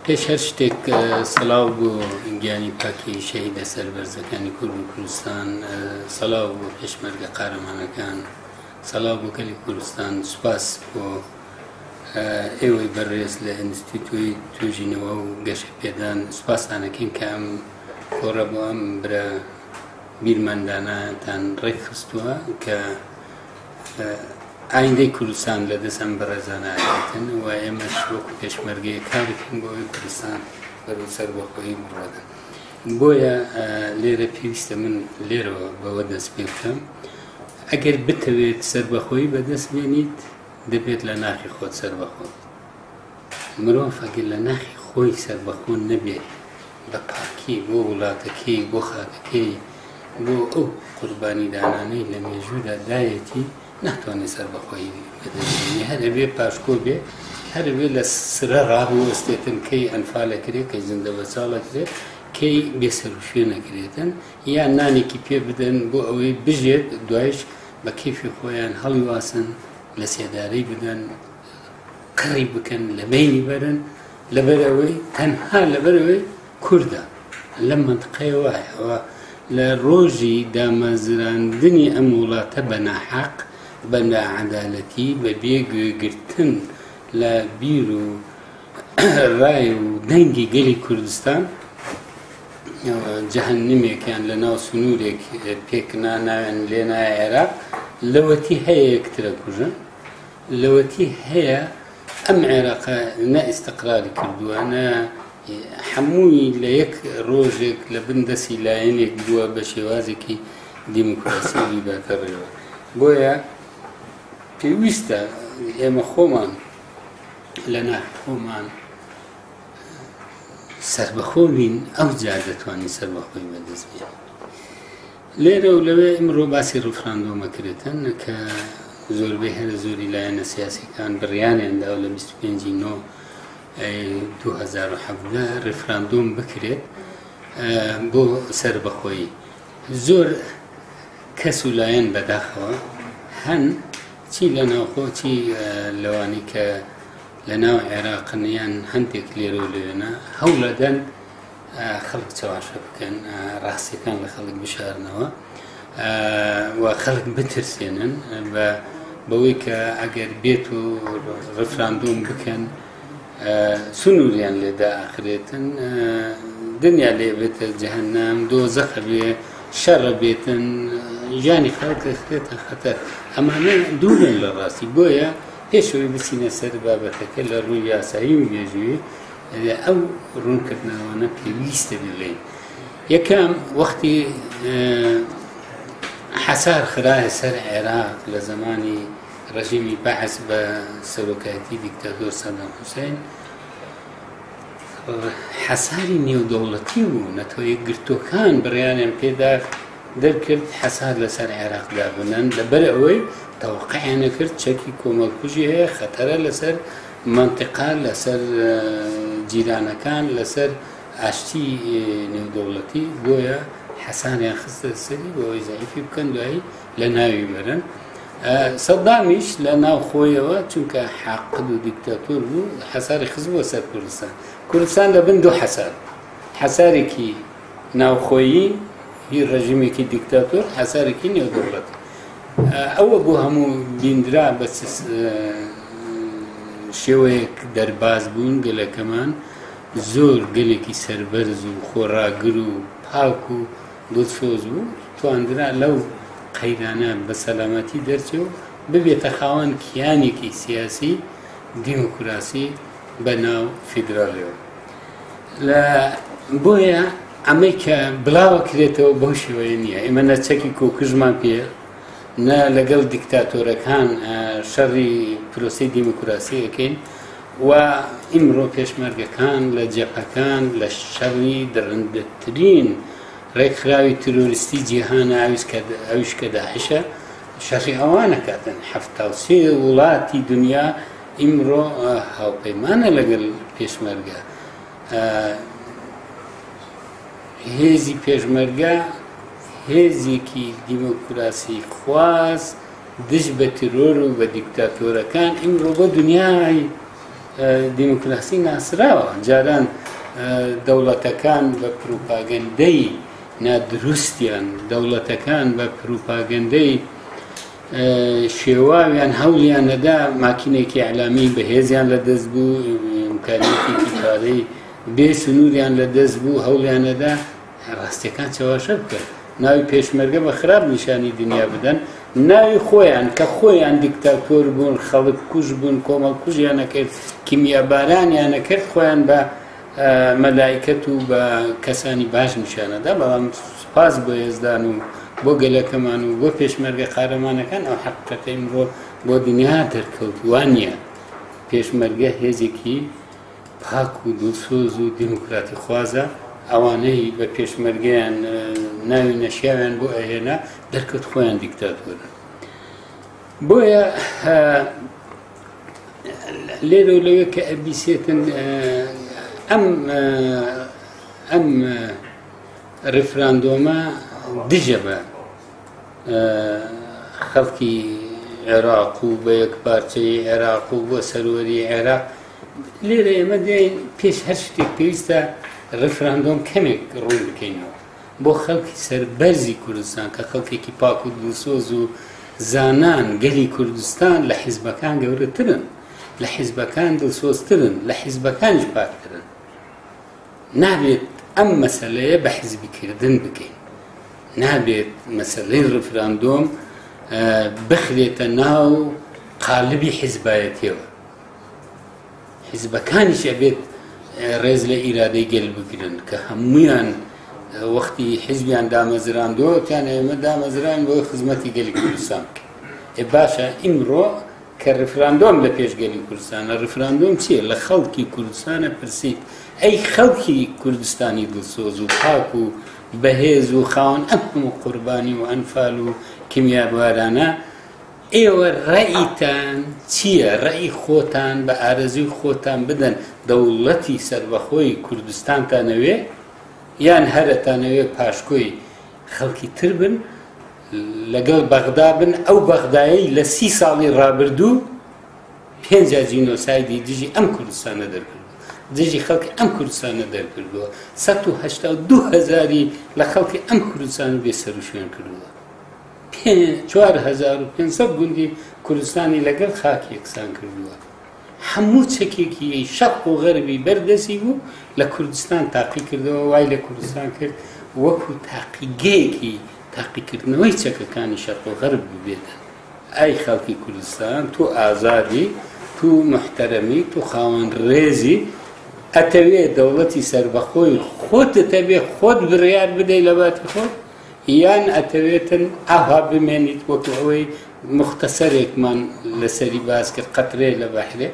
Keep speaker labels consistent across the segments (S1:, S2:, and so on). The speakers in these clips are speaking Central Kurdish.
S1: پێش هەر شتێک سڵاو بۆ گیانی پاکی شەهیدە سەربەرزەکانی کورد و کوردستان، سڵاو بۆ پێشمەرگە قارەمانەکان، سڵاو بۆ گەلی کوردستان، سوپاس بۆ ئێوەی بەڕێز لە ئینستیتوی توێژینەوە و گەشەپێدان، سوپاستانەکەین کە ئەم کۆڕە بۆ ئەم برا بیرمەندانەتان ڕێکخستووە کە ئایندەی کوردستان لە دەست ئەم بەڕێزانە ئەبێتن و ئێمەش وەکو پێشمەرگەیە کار بکەین بۆ ئەوەی کوردستان بەرەو سەربەخۆیی بڕواتن. بۆیە لێرە پێویستە من لێرەوە بەوە دەست پێ بکەم، ئەگەر بتەوێت سەربەخۆیی بەدەست بێنیت دەبێت لە ناخی خۆت سەربەخۆ بیت. مرۆڤ ئەگەر لە ناخی خۆی سەربەخۆ نەبێت بە پاکی بۆ وڵاتەکەی، بۆ خاکەکەی، بۆ ئەو قوربانیدانانەی لە مێژوودا دایەتی، ناتوانێت سەربەخۆیی بەدەست بێنێ. هەر ئەبێ پاشکۆ بێ، هەر ئەبێ لە سرە ڕابوەستێتن کەی ئەنفال ئەکرێ، کەی زیندە بەچاڵ ئەکرێ، کەی بێسەروشوێن ئەکرێتن، یان نانێکی پێ بدەن بۆ ئەوەی بژێت، دوایش بە کەیفی خۆیان هەڵیواسن، لە سێدارەی بدەن، قڕی بکەن، لە بەینی بەرن، لەبەرئەوەی تەنها لەبەرئەوەی کوردە لەم مەنتقەیە وایە. ئەوە لە ڕۆژی دامەزراندنی ئەم وڵاتە بە ناحەق، بە ناعەدالەتی، بە بێ گوێگرتن لە بیر و ڕای و دەنگی گەلی کوردستان، جەهەنمێکیان لە ناو سنوورێک پێکنا، ناویان لێنایە عێراق، لەوەتی هەیە یەکترە کوژن، لەوەتی هەیە ئەم عێراقە نە ئیستقراری کردووە، نە هەمووی لە یەک ڕۆژێک لە بن دەستی لایەنێک بووە بە شێوازێکی دیموکراسی بیباتە ڕێوە. بۆیە پێویستە ئێمە خۆمان لە ناخی خۆمان سەربەخۆ بین، ئەو جار دەتوانین سەربەخۆی بەدەست بێنین. لێرە و لەوێ ئیمڕۆ باسی ڕیفراندۆم ئەکرێتن کە زۆربەی هەرە زۆری لایەنە سیاسیەکان بڕیاریان داوە لە 25 نۆ 2017 ڕیفراندۆم بکرێت بۆ سەربەخۆیی. زۆر کەس و لایەن بەداخەوە هەن چی لە ناوخۆ چی لەوانی کە لە ناو عێراقن یان هەندێک لێرە و لەوێنە هەوڵەدەن خەڵک چەواشە بکەن، ڕاستیەکان لە خەڵک بشارنەوە و خەڵک بترسێنن بە بەوەی کە ئەگەر بێت و ڕفراندۆم بکەن سنووریان لێدا ئاخرێتن، دنیا لێ بێتە جەهەنەم، دۆزەخە بێ، شەڕە بێتن، ژیانی خەڵک خرێتە خەتەر. ئەمانە دوورن لە ڕاستی. بۆیە پێشەوەی بچینە سەر بابەتەکە لە ڕووی یاسایی و مێژووی ئەو ڕوونکردنەوانە پێویستە بڵێین. یەکەم، وەختی حەسار خرایە سەر عێراق لە زەمانی ڕژیمی بەعس بە سەرۆکایەتی دیکتاتۆر سەدام حوسین، حەساری نێودەوڵەتی بوو، نەتەوە یەکگرتووەکان بڕیاریان پێدا دەرکرد حەسار لەسەر عێراق دابنەن، لەبەر ئەوەی تەوقعیان نەکرد چەکی کۆمەڵکوژی هەیە، خەتەرە لەسەر مەنتیقە، لەسەر جیرانەکان، لەسەر ئاشتی نێودەوڵەتی، بۆیە حەساریان خستە سەری بۆ ئەوەی زەعیفی بکەن دوایی لە ناوی بەرن. سەدامیش لە ناو خۆیەوە چونکە حاقد و دیکتاتۆر بوو حەساری خستبووە سەر کوردستان. کوردستان لە بن دوو حەسار، حەسارێکی ناوخۆیی هی ڕژیمێکی دیکتاتۆر، حەسارێکی نێودەوڵەتی. ئەوە بۆ هەموو بیندرا بە شێوەیەک دەرباز بوون. گەلەکەمان زۆر گەلێکی سەربەرز و خۆڕاگر و پاک و دڵسۆز بوو، تواندرا لەو قەیرانە بە سەلامەتی دەرچێ و ببێتە خاوەن کیانێکی سیاسی دیموکراسی بە ناو فیدرالیەوە. لە بۆیە ئەمەی کە بڵاوە کرێتەوە بەو شێوەیە نییە. ئێمە نە چەکی کۆکژمان پێ، نە لەگەڵ دیکتاتۆرەکان شەڕی پرۆسەی دیموکراسی ئەکەین و ئیمڕۆ پێشمەرگەکان لە جەپەکان لە شەڕی دڕندەترین ڕێکخراوی تیرۆریستی جیهانە، ئەویش کە داعشە، شەڕی ئەوانە کاتن. 73 وڵاتی دنیا ئیمڕۆ هاوپەیمانە لەگەڵ پێشمەرگە. هێزی پێشمەرگە هێزێکی دیموکراسی خواز دژ بە ترۆر و بە دیکتاتۆرەکان ئیمڕۆ بۆ دنیای دیموکراسی ناسراوە. جاران دەوڵەتەکان بە پروپاگەندەی نادروستیان، دەوڵەتەکان بە پروپاگەندەی شێواویان هەوڵیان نەدا، ماکینێکی ئەلامی بەهێزیان لە دەست بوو، ئیمکانیەتێکی پارەی بێ سنووریان لە دەست بوو، هەوڵیان نەدا ڕاستیەکان چەواشە بکەن، ناوی پێشمەرگە بە خراپ نیشانی دنیا بدەن، ناوی خۆیان کە خۆیان دیکتاتۆر بوون، خەڵک کوژ بوون، کۆمەڵ کوژیان نەکرد، کیمیابارانیان نەکرد، خۆیان بە مەلایکەت و بە کەسانی باش نیشانەدا. بەڵام سوپاس بۆ یەزدان و بۆ گەلەکەمان و بۆ پێشمەرگە قارەمانەکان ئەو حەقیقەتە ئیمڕۆ بۆ دنیا دەرکەوت. وانە پێشمەرگە هێزێکی پاک و دڵسۆز و دیموکراتی خوازە. ئەوانەی بە پێشمەرگەیان ناوی نەشیاویان بۆ ئەهێنا دەرکەوت خۆیان دیکتاتۆرن. بۆیە لێرە و لەوێ کە ئەبیسێتن ئەم ئەم ڕیفراندۆمە دژە بە خەڵکی عێراق و بە یەک پارچەی عێراق و بۆ سەروەری عێراق. لێرە ئێمە دێین پێش هەر شتێک پێویستە ڕیفراندۆم کەمێک ڕوون بکەینەوە بۆ خەڵکی سەربەرزی کوردستان کە خەڵکێکی پاک و دڵسۆز و زانان. گەلی کوردستان لە حیزبەکان گەورەترن، لە حیزبەکان دڵسۆزترن، لە حیزبەکانیش پاکترن. نابێت ئەم مەسەلەیە بە حیزبیکردن بکەین، نابێت مەسەلەی ڕیفراندۆم بخرێتە ناو قالبی حیزبایەتیەوە. حیزبەکانیش ئەبێت ڕێز لە ئیرادەی گەل بگرن کە هەمویان وەختی حیزبیان دامەزراندووە تیان ئێمە دامەزران بۆ خزمەتی گەلی کوردستان بکەین. باشە ئیمڕۆ کە ڕیفراندۆم لە پێش گەلی کوردستانە، ڕیفراندۆم چییە؟ لە خەڵکی کوردستانە پرسیت ئەی خەڵکی کوردستانی دڵسۆز و پاک و بەهێز و خاوەن ئەم هەموو قوربانی و ئەنفال و کیمیابارانە، ئێوە ڕەئیتان چییە؟ ڕەئی خۆتان بە ئارەزووی خۆتان بدەن، دەوڵەتی سەربەخۆی کوردستانتان ئەوێ یان هەر ئەتانەوێ پاشکۆی خەڵکی تر بن، لەگەڵ بەغدا بن، ئەو بەغدایەی لە 30 ساڵی ڕابردوو پێنج جینۆسایدی دژی ئەم کوردستانە دەرکردووە، دژی خەڵکی ئەم کوردستانە دەرکردووە، 182 هەزاری لە خەڵکی ئەم کوردستانە بێ سەروشوێن کردووە، 4500 گوندی کوردستانی لەگەڵ خاک یەکسان کردووە، هەموو چەکێکی شەرق و غەربی بەردەستی بوو لە کوردستان تاقی کردەوە، وای لە کوردستان کرد وەکو تاقیگەیەکی تاقیکردنەوەی چەکەکانی شەرق و غەرب ببێتن. ئەی خەڵکی کوردستان، تۆ ئازادی، تو محتەرەمی، تو خاوەن ڕێزی، ئەتەوێ دەوڵەتی سەربەخۆی خۆتت هەبێ، خۆت بڕیار بدەی لە باتی خۆت، یان ئەتەوێتن ئاوا بمێنیت وەکو ئەوەی مختەسەرێکمان لەسەری باس کرد، قەترێ لە بەحرێ؟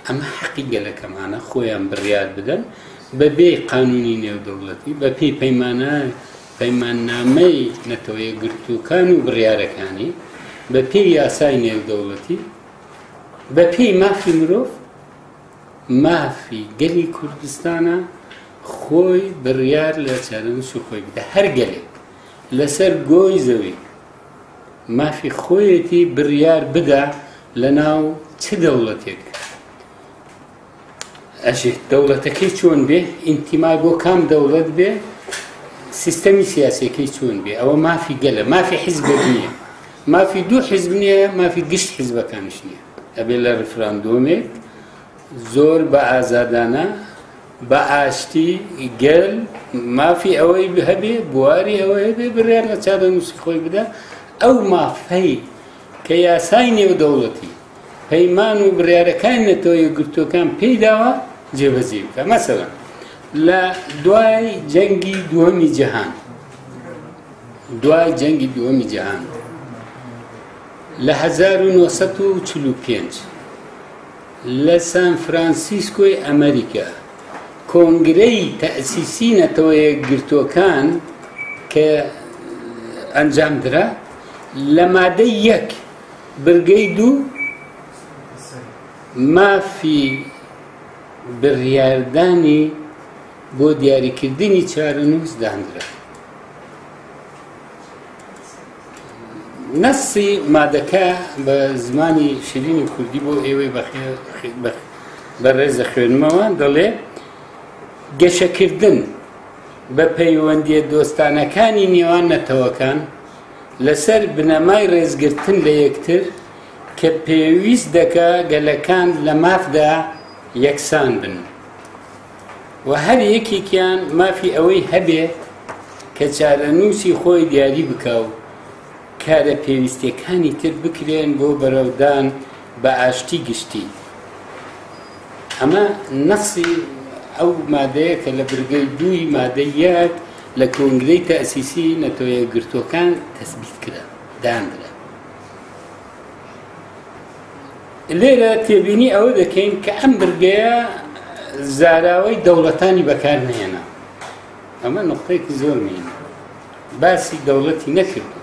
S1: ئەمە حەقی گەلەکەمانە خۆیان بڕیار بدەن بەبێ قانونی نێودەوڵەتی، بەپێی پەیمانە پەیماننامەی نەتەوە یەکگرتووەکان و بڕیارەکانی، بەپێی یاسای نێودەوڵەتی، بەپێی مافی مرۆڤ. مافی گەلی کوردستانە خۆی بڕیار لە چارەنووسی خۆی بدە. هەر گەلێک لەسەر گۆی زەوی مافی خۆیەتی بڕیار بدا لەناو چ دەوڵەتێک ئەژێت، دەوڵەتەکەی چۆن بێ، ئینتیمای بۆ کام دەوڵەت بێ، سیستەمی سیاسەکەی چۆن بێ. ئەوە مافی گەلە، مافی حیزبێک نییە، مافی دوو حیزب نییە، مافی گشت حیزبەکانیش نییە. ئەبێ لە ڕیفراندۆمێک زۆر بە ئازادانە بە ئاشتی گەل مافی ئەوەی هەبێ، بواری ئەوەی هەبێ بڕیار لە چارەنووسی خۆی بدا. ئەو مافەی کە یاسای نێودەوڵەتی پەیمان و بڕیارەکانی نەتەوە یەکگرتووەکان پێی داوە جێبەجێ بکە. مەسەلەن لە دوای جەنگی دووەمی جیهان، دوای جەنگی دووەمی جیهان لە 1945 لە سان فرانسیسکۆی ئەمریکا کۆنگرەی تەئسیسی نەتەوە یەکگرتووەکان کە ئەنجام درا، لە مادەی 1 برگەی 2 مافی بڕیاردانی بۆ دیاریکردنی چارەنووس دانرا. نەسی مادەکە بە زمانی شیرینی کوردی بۆ ئێوەی بەڕێزە خوێنمەوە دەڵێ گەشەکردن بە پەیوەندیە دۆستانەکانی نێوان نەتەوەکان لەسەر بنەمای ڕێزگرتن لە یەکتر کە پێویست دەکا گەلەکان لە مافدا یەکسان بن و هەر یەکێکیان مافی ئەوەی هەبێ کە چارەنووسی خۆی دیاری بکا و کارە پێویستیەکانی تر بکرێن بۆ بەرەودان بە ئاشتی گشتی. ئەمە نەسی ئەو مادەیە کە لە برگەی دووی مادەی یەک لە کۆنگرەی تەئسیسی نەتەوە یەکگرتووەکان تەسبیت کرا، دانرا. لێرە تێبینی ئەوە دەکەین کە ئەم برگەیە زاراوەی دەوڵەتانی بەکار نەهێنا. ئەمە نقطەیەکی زۆر مهمە. باسی دەوڵەتی نەکردو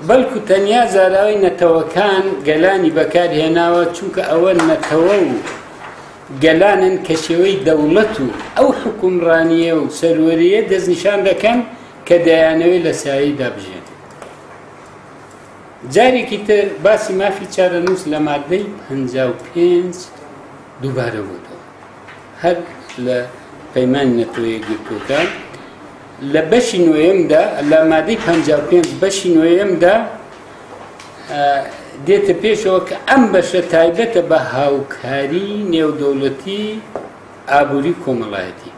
S1: بەڵکو تەنیا زاراوەی نەتەوەکان گەلانی بەکارهێناوە چونکە ئەوە نەتەوە و گەلانن کە شێوەی دەوڵەت و ئەو حکومڕانیە و سەروەریە دەستنیشان دەکەن کە دەیانەوێت لە سایەیدا بژێن. جارێکی تر باسی مافی چارەنووس لە مادەی 55 دووبارە بۆتەوە هەر لە پەیمانی نەتەوە یەکگرتووەکان لە بەشی نۆیەمدا لە مادەی 55 بەشی نۆیەمدا دێتە پێشەوە کە ئەم بەشە تایبەتە بە هاوکاری نێودەوڵەتی ئابووری کۆمەڵایەتی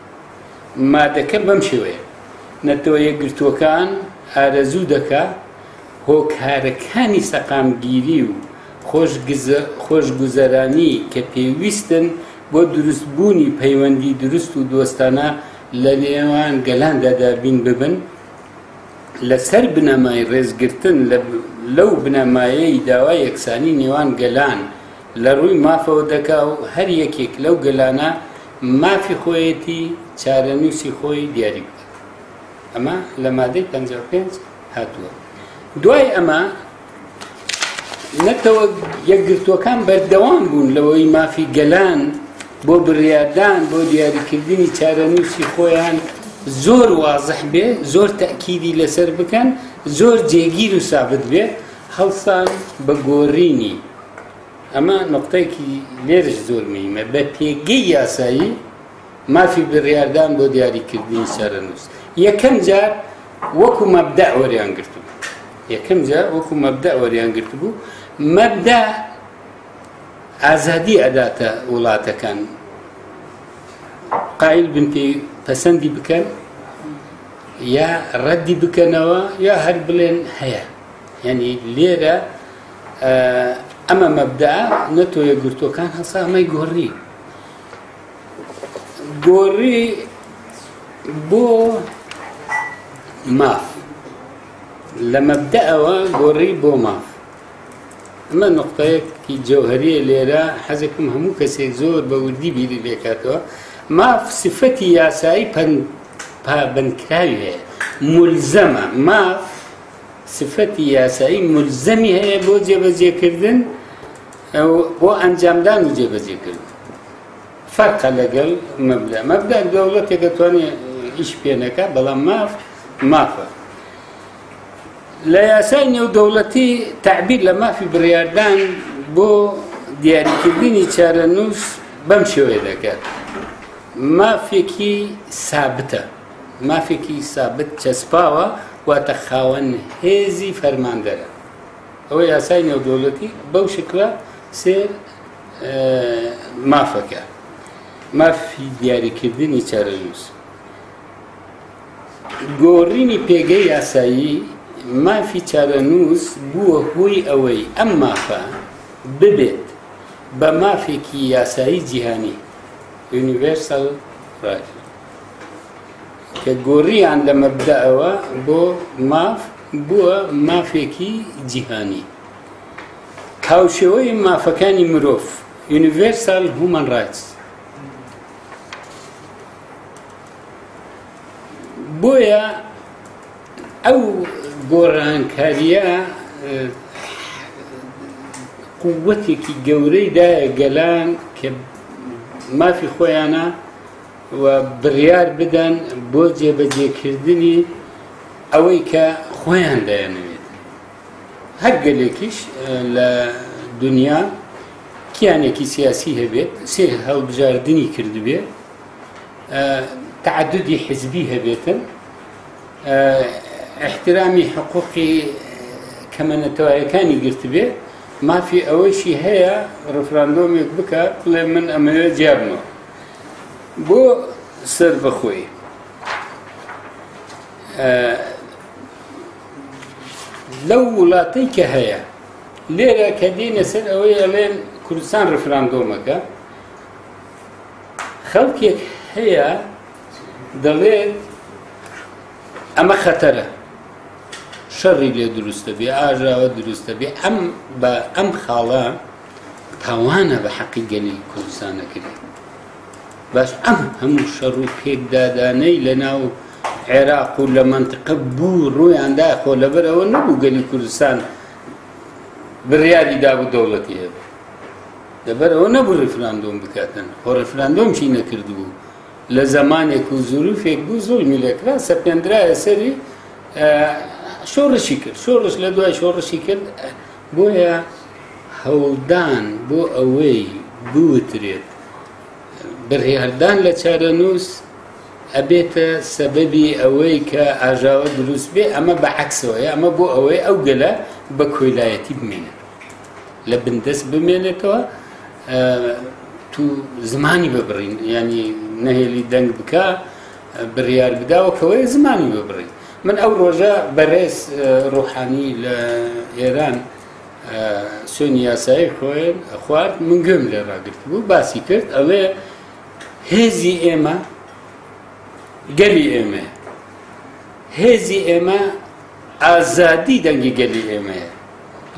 S1: مادەکە بەم شێوەیە نەتەوە یەکگرتووەکان ئارەزوو دەکا هۆکارەکانی سەقامگیری و خۆشگوزەرانی کە پێویستن بۆ دروستبوونی پەیوەندی دروست و دۆستانە لە نێوان گەلاندا دابین ببن، لەسەر بنەمای ڕێزگرتن لەو بنەمایەی داوای یەکسانی نێوان گەلان لە ڕووی مافەوە دەکا و هەر یەکێک لەو گەلانە مافی خۆیەتی چارەنووسی خۆی دیاری بکات. ئەمە لە مادەی 55 هاتووە. دوای ئەمە نەتەوە یەکگرتووەکان بەردەوام بوون لەوەی مافی گەلان بۆ بڕیاردان بۆ دیاریکردنی چارەنووسی خۆیان زۆر وازح بێ، زۆر تەئکیدی لەسەر بکەن، زۆر جێگیر و سابت بێ، هەڵسان بە گۆرینی. ئەمە نقطەیەکی لێرش زۆر مهمە، بە پێگەی یاسایی مافی بڕیاردان بۆ دیاریکردنی چارەنووس یەکەم جار وەکو مەبدەع وەریان گرتبوو. یەکەم جار وەکو مەبدەع وەریان گرتبوو. مەبدەع ئازادی ئەداتە وڵاتەکان قایل بن پێی پەسەندی بکەن یا ڕەدی بکەنەوە یا هەر بڵێن هەیە. یعنی لێرە ئەمە مەبدەع نەتەوە یەکگرتووەکان هەڵسا ئەمەی گۆڕی. گۆڕی بۆ ماف لە مەبدەئەوە گۆڕی بۆ ماف. ئەمە نقطەیەکی جەوهریە لێرە حەزەکەم هەموو کەسێک زۆر بە وردی بیری لێکاتەوە. ماف سفەتی یاسایی پابەندکراوی هەیە، ملزەمە. ماف سفەتی یاسایی ملزەمی هەیە بۆ جێبەجێکردن، بۆ ئەنجامدان و جێبەجێکردن. فەرقە لەگەڵ مەبدە. مەبدە دەوڵەتێک دەتوانێت ئیش پێ نەکا، بەڵام ماف مافە. لە یاسای نێودەوڵەتی تعبیر لە مافی بڕیاردان بۆ دیاریکردنی چارەنووس بەم شێوەیە دەکات. مافێکی سابتە، مافێکی سابت چەسپاوە، واتە خاوەن هێزی فەرماندەرە. ئەوە یاسای نێودەوڵەتی بەو شکلە سێر مافەکە، مافی دیاریکردنی چارەنووس. گۆڕینی پێگەی یاسایی مافی چارەنووس بووە هۆی ئەوەی ئەم مافە ببێت بە مافێکی یاسایی جیهانی، Universal Right، کە گۆڕیان لە مەبدەئەوە بۆ ماف بووە مافێکی جیهانی هاوشێوەی مافەکانی مرۆڤ، Universal Human Rights. بۆیە ئەو گۆڕانکاریە قووەتێکی گەورەی دایە گەلان کە مافی خۆیانە و بڕیار بدەن بۆ جێبەجێکردنی ئەوەی کە خۆیان دەیانەوێت. هەر گەلێکیش لە دنیا کیانێکی سیاسی هەبێت، سێ هەڵبژاردنی کردبێ، تەعەدودی حزبی هەبێتن، ئیحترامی حقوقی کەمە نەتەوایەکانی گرتبێ، مافی ئەوەیشی هەیە ڕفراندۆمێک بکات بڵێ من ئەمەوێ جیابمەوە بۆ سەربەخۆیی. لەو وڵاتەی کە هەیە لێرە کە دێنە سەر ئەوەی ئەڵێن کوردستان ڕفراندۆمەکە خەڵکێک هەیە دەڵێت ئەمە خەتەرە شەڕی لێ دروستە بێ ئاژاوە دروستە بێ ئەم بە ئەم خاڵە تاوانە بە حەقی گەلی کوردستان نەکرێت باش ئەم هەموو شەڕ و پێکدادانەی لە ناو عێراق و لە مەنتقە بوو ڕوویاندا خۆ لەبەرەوە نەبوو گەلی کوردستان بڕیاری دابوو دەوڵەتی هەبێ لەبەرەوە نەبوو ڕیفراندۆم بکاتن خۆ ڕیفراندۆم چی نەکردبوو لە زەمانێک و زروفێک بوو زوڵمی لێکرا سەپێندرایە سەری شۆڕشی کرد شۆڕش لە دوای شۆڕشی کرد بۆیە هەوڵدان بۆ ئەوەی بوترێت بڕیاردان لە چارەنووس ئەبێتە سەبەبی ئەوەی کە ئاژاوە دروست بێ ئەمە بە عەکسەوەیە ئەمە بۆ ئەوەی ئەو گەلە بە کۆیلایەتی بمێنێت لە بندەست بمێنێتەوە تو زمانی ببڕین ینی نەهێلی دەنگ بکە بڕیار بداوە کەوەیە زمانی ببڕین من ئەو ڕۆژە بەڕێز ڕۆحانی لە ئێران سوێنی یاسایی خۆێن خوارد من گوێم لێ ڕاگرت بوو باسی کرد ئەڵێ هێزی ئێمە گەلی ئێمەیە هێزی ئێمە ئازادی دەنگی گەلی ئێمەیە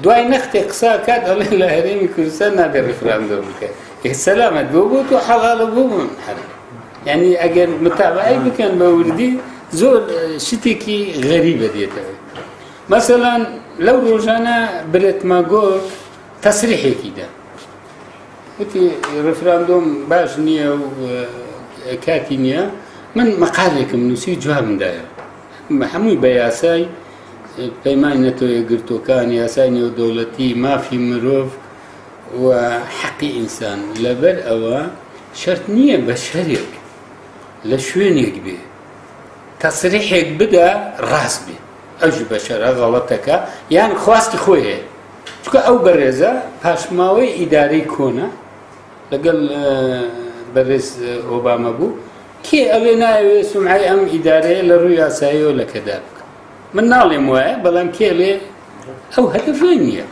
S1: دوای نەختێ قسا کات ئەڵێ لە هەرێمی کوردستان نابێ ڕیفراندۆم بکە سەلامەت بۆ بۆ تۆ حەڵاڵە بۆ من حەرام یعنی ئەگەر متابعەی بکەن بە وردی زۆر شتێکی غەریبە دێتەوە مەسەلەن لەو ڕۆژانە برێت ماگۆرک تەسریحێکی دا وتی ڕفراندۆم باش نییە و کاتی نییە من مەقالێکم نووسی جوابم دایە هەمووی بە یاسای پەیمانی نەتەوە یەکگرتووەکان یاسای نێودەوڵەتی مافی مرۆڤ و حەقی ئینسان لەبەر ئەوە شەرت نییە بە شەرێک لە شوێنێک بێ تەسریحێک بدا ڕاست بێ ئەوش بەشەرە غەڵەتەکە یان خواستی خۆی هەیە چونکە ئەو بەڕێزە پاشماوەی ئیدارەی کۆنە لەگەڵ بەڕێز ئۆباما بوو کێ ئەڵێ ناوێ سومعی ئەم ئیدارەیە لە ڕووی یاساییەوە لەکەدار بکە من ناڵێم وایە بەڵام کێ لێ ئەو هەدەفە نییە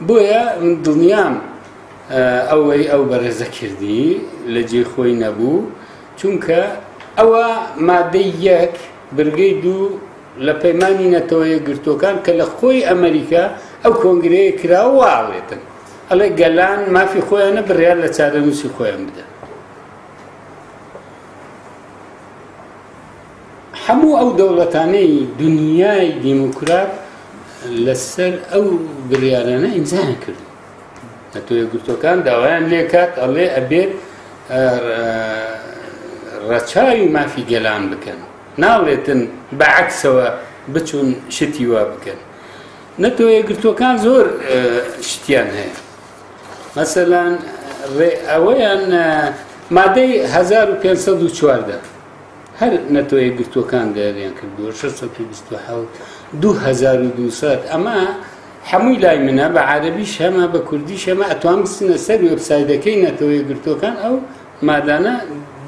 S1: بۆیە من دڵنیام ئەوەی ئەو بەڕێزە کردی لە جێی خۆی نەبوو چونکە ئەوە مادەی یەک برگەی دوو لە پەیمانی نەتەوە یەکگرتووەکان کە لە خۆی ئەمریکا ئەو کۆنگرەیە کراوە وا ئەڵێتن ئەڵێ گەلان مافی خۆیانە بڕیار لە چارەنووسی خۆیان بدەن هەموو ئەو دەوڵەتانەی دنیای دیموکرات لەسەر ئەو بڕیارانە ئیمزایان کرد نەتەوە یەکگرتووەکان داوایان لێکات ئەڵێ ئەبێت ڕەچاوی مافی گەلان بکەن ناڵێتن بە عەکسەوە بچون شتی وا بکەن نەتەوە یەکگرتووەکان زۆر شتیان هەیە مەسەلەن ئەوەیان مادەی 1514 هەر نەتەوە یەکگرتووەکان دەریان کردووە 627 2200 ئەمە هەمووی لای منە بە عەرەبیش هەمە بە کوردیش هەمە ئەتوان بچنە سەر وێبسایدەکەی نەتەوە یەکگرتووەکان ئەو مادانە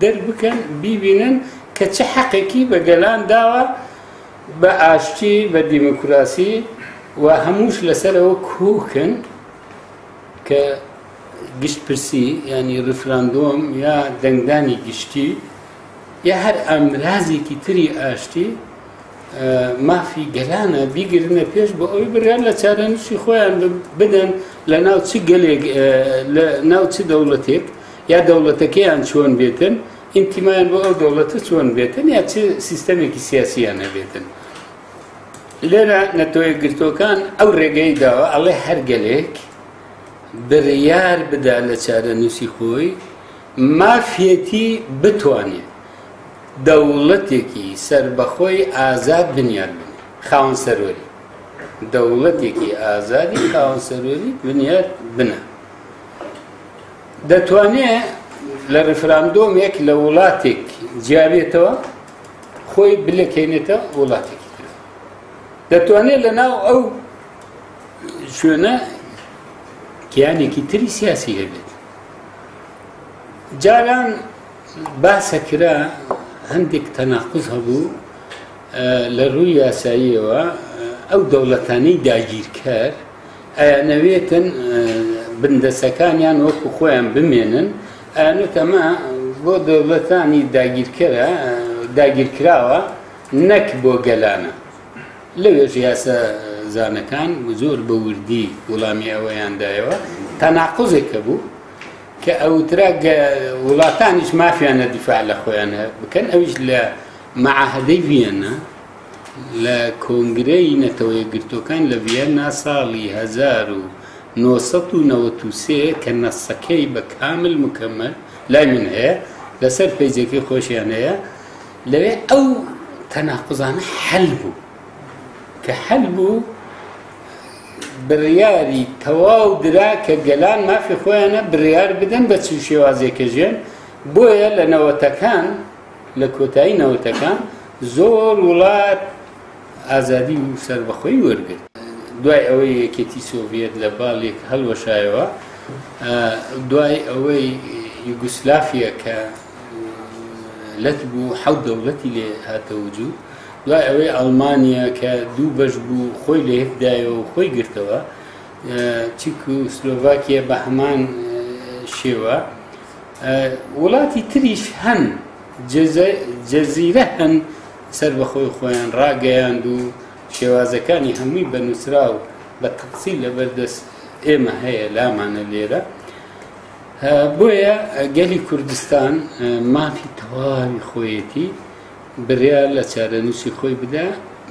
S1: دەربکەن بیبینن کە چ حەقێکی بە گەلان داوە بە ئاشتی بە دیموکراسی و هەمووش لەسەرەوە کۆکن کە گشتپرسی ینی ڕفراندۆم یا دەنگدانی گشتی یا هەر ئامرازێکی تری ئاشتی مافی گەلانە بیگرنە پێش بۆ ئەوەی بڕیار لە چارەنووسی خۆیان بدەن لە ناو چ گەلێک لە ناو چ دەوڵەتێک یا دەوڵەتەکەیان چۆن بێتن ئینتیمایان بۆ ئەو دەوڵەتە چۆن بێتن یا چ سیستەمێکی سیاسیان هەبێتن لێرە نەتەوە یەکگرتووەکان ئەو ڕێگەی داوە ئەڵێ هەر گەلێک بڕیار بدا لە چارەنووسی خۆی مافیەتی بتوانێت دەوڵەتێکی سەربەخۆی ئازاد بنیات بنێ، خاوەن سەروەری، دەوڵەتێکی ئازادی خاوەن سەروەری بنیات بنە. دەتوانێ لە ڕیفراندۆمێک لە وڵاتێک جیابێتەوە خۆی بلەکێنێتە وڵاتێکی تر. دەتوانێت لە ناو ئەو شوێنە کیانێکی تری سیاسی هەبێت. جاران باسە کرا هەندێک تەناقض هەبوو لە ڕووی یاساییەوە، ئەو دەوڵەتانەی داگیرکەر ئەیانەوێتن بندەسەکانیان وەکو خۆیان بمێنن، ئەیانوت ئەمە بۆ دەوڵەتانی داگیرکەرە داگیرکراوە نەک بۆ گەلانە. لەوێش یاسا زانەکان زۆر بە وردی وڵامی ئەوەیان دایەوە. تەناقضێک هەبوو کە ئەوترا وڵاتانیش مافیانە دیفاع لە خۆیان بکەن، ئەویش لە معاهدەی ڤیەننا لە کۆنگرەی نەتەوە یەکگرتووەکان لە ڤیەننا ساڵی 1993 کە نەسەکەی بە کامل مکەمل لای من هەیە، لەسەر پەیجەکەی خۆشیان هەیە، لەوێ ئەو تەناقضانە حەل بوو. کە حەل بوو بڕیاری تەواو درا کە گەلان مافی خۆیانە بڕیار بدەن بە چ شێوازێکە ژێن. بۆیە لە نەوەتەکان، لە کۆتایی نەوەتەکان زۆر وڵات ئازادی و سەربەخۆی وەرگرت. دوای ئەوەی یەکێتی سۆڤیەت لە باڵێک هەڵوەشایەوە، دوای ئەوەی یوگوسلافیا کە لەت بوو حەوت دەوڵەتی لێ هاتە وجود، دوای ئەوەی ئەڵمانیا کە دوو بەش بوو خۆی لە یەک دایەوە و خۆی گرتەوە، چیک و سلۆڤاکیا بە هەمان شێوە، وڵاتی تریش هەن جەزیرە هەن سەر بەخۆی خۆیان ڕاگەیاند و شێوازەکانی هەمووی بە نووسراو بە تەفسیل لەبەردەست ئێمە هەیە لامانە لێرە. بۆیە گەلی کوردستان مافی تەواوی خۆیەتی بڕیار لە چارەنووسی خۆی بدا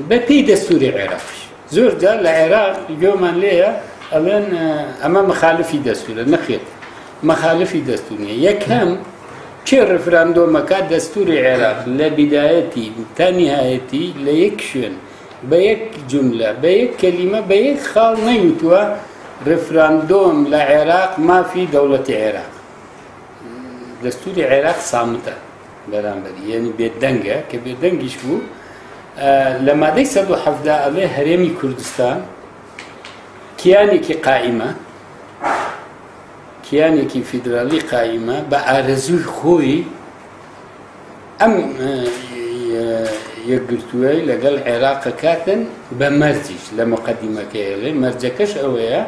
S1: بە پێی دەستوری عێراقیش. زۆر جار لە عێراق گوێمان لێیە ئەڵێن ئەمە مخالفی دەستورە. نەخێت، مخالفی دەستور نییە. یەکەم کێ ڕفراندۆمەکە دەستوری عێراق لە بیدایەتی تا نیهایەتی لە یەک شوێن بە یەک جملە بە یەک کەلیمە بە یەک خاڵ نەیوتووە ڕفراندۆم لە عێراق مافی دەوڵەتی عێراق. دەستوری عێراق سامتە بەرامبەری، یعنی بێدەنگە، کە بێدەنگیش بوو لە مادەی 117 ئەڵێ هەرێمی کوردستان کیانێکی قائیمە، کیانێکی فیدرالی قائیمە بە ئارەزووی خۆی ئەم یەکگرتووەی لەگەڵ عێراق کاتن بە مەرجیش لە مقدمەکەی ئەڵێ مەرجەکەش ئەوەیە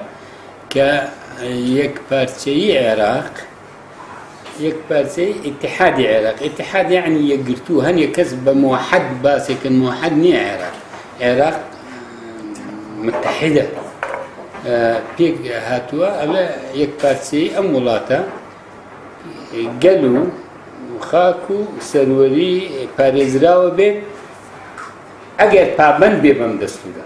S1: کە یەک پارچەیی عێراق، یەک پارچەی ئیتحادی عێراق، ئیتحاد یعنی یەکگرتوو. هەنێک کەس بە موحد باسێکن، موحد نییە عێراق، عێراق متحدە پێک هاتووە. ئەڵێ یەک پارچەی ئەم وڵاتە گەل و خاک و سەروەری پارێزراوە بێت ئەگەر پابەند بێ بەم دەستورە،